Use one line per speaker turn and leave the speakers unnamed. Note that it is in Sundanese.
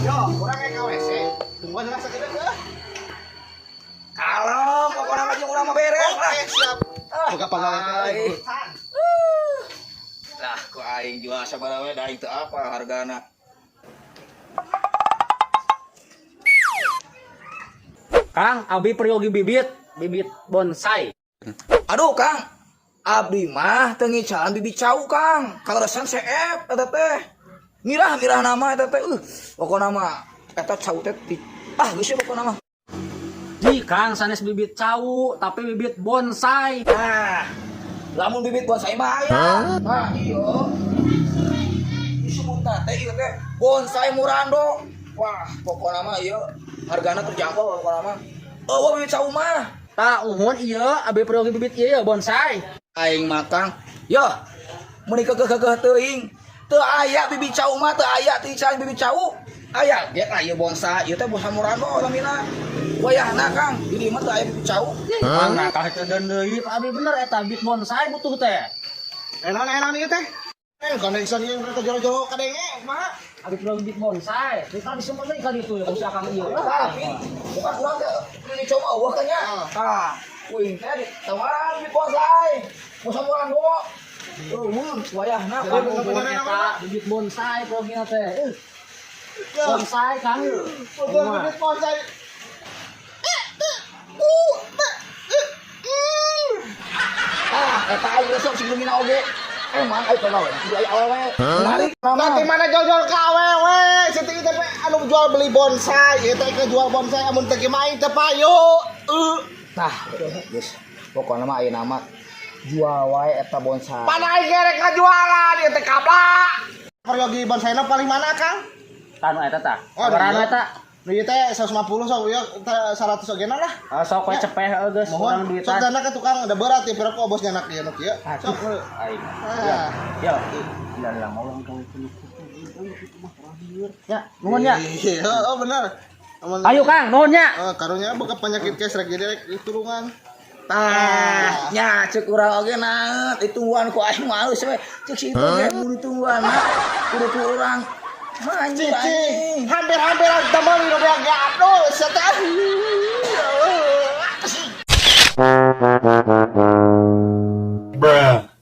Yo, urang kayak ka WC. Tungguan lah sakedeuk heuh.
Kalem, pokoknya mah jeung urang mah beres lah.
Oke, siap. Boga pagawe teh.
Lah, ku aing jual sabaraha we da aing teu apa hargana.
Kang, abi peryogi bibit, bibit bonsai.
Aduh, Kang. Abdi mah teu ngicalan bibit cau, Kang. Kaleresan seep eta teh. Mirah-mirah nama eta teh. Pokona mah eta cau teh ah geus we pokona mah.
Ji, Kang, sanes bibit cau, tapi bibit bonsai.
Nah, lamun bibit bonsai mah aya. Nah, iya. Disebutna teh ieu teh bonsai murando. Wah, pokona mah ieu hargana terjangkau pokona mah. Eueuh bibit cau mah.
Tah, uhun ieu, abi peryogi bibit ieu bonsai.
Aing mah Kang. Yo, meuni keukeuh teuing. Teu aya bibit cau mah, teu aya teu icalan bibit cau. Aya ge tah ieu bonsai, ieu teh bonsai murando namina. Wayahna Kang, di dieu mah teu aya bibit cau.
Kang, nah tah teu deui, abi bener eta bibit bonsai butuh teh.
Enak-enak ieu teh. Connection ieu mereka jero-jero kadenge kumaha?
Abi peryogi bibit bonsai. Di kan disimpen deui ka ditu ya, ku Kang ieu.
Tapi bukan urang teh bibit cau mah eueuh kan nya. Tah, kuing teh ditawaran bibit bonsai. Bonsai murando. Eueuh, wayahna Kang.
Uhun eta bibit bonsai peryogi teh. Bonsai Kang.
Butuh bibit bonsai.
Ah, eta aing resep sing lumina oge. Emang aing pagawe kudu aya awewe. Menarik nama.
Nanti mana jual-jual ka awewe, situ teh anu jual beli bonsai, ieu teh ke jual bonsai amun teu mah aing teu payu.
Tah, geus. Pokona mah ayeuna mah jual wae eta bonsai.
Mana aing gerek ngajualan ieu teh kabla. Peryogi bonsaina paling mana, Kang?
Tah nu eta tah.
Oh,
Sabaraha nu
iya.
eta?
Nu ieu teh 150 sok ieu teh 100 ogena lah.
Ah, sok we cepeh heuh geus urang
Mohon sok
duitan.
dana ke tukang da berat ya pira ku bos nyanak ieu nu kieu. Sok.
Aing.
Ah.
Yo, lah ngolong ka Ya, nuhun ya.
Iya, oh bener. Amun
Ayo Kang, nuhun ya.
Eh, karunya boga penyakit kesrek jadi rek tulungan.
Tah, nya ceuk urang oge naeut ditungguan ku aing mah alus we. Ceuk si itu ge kudu ditungguan mah. Kudu ku urang. Anjing,
Cicing, hampir-hampir tambah nu beak ge aduh, sia teh.
Bruh.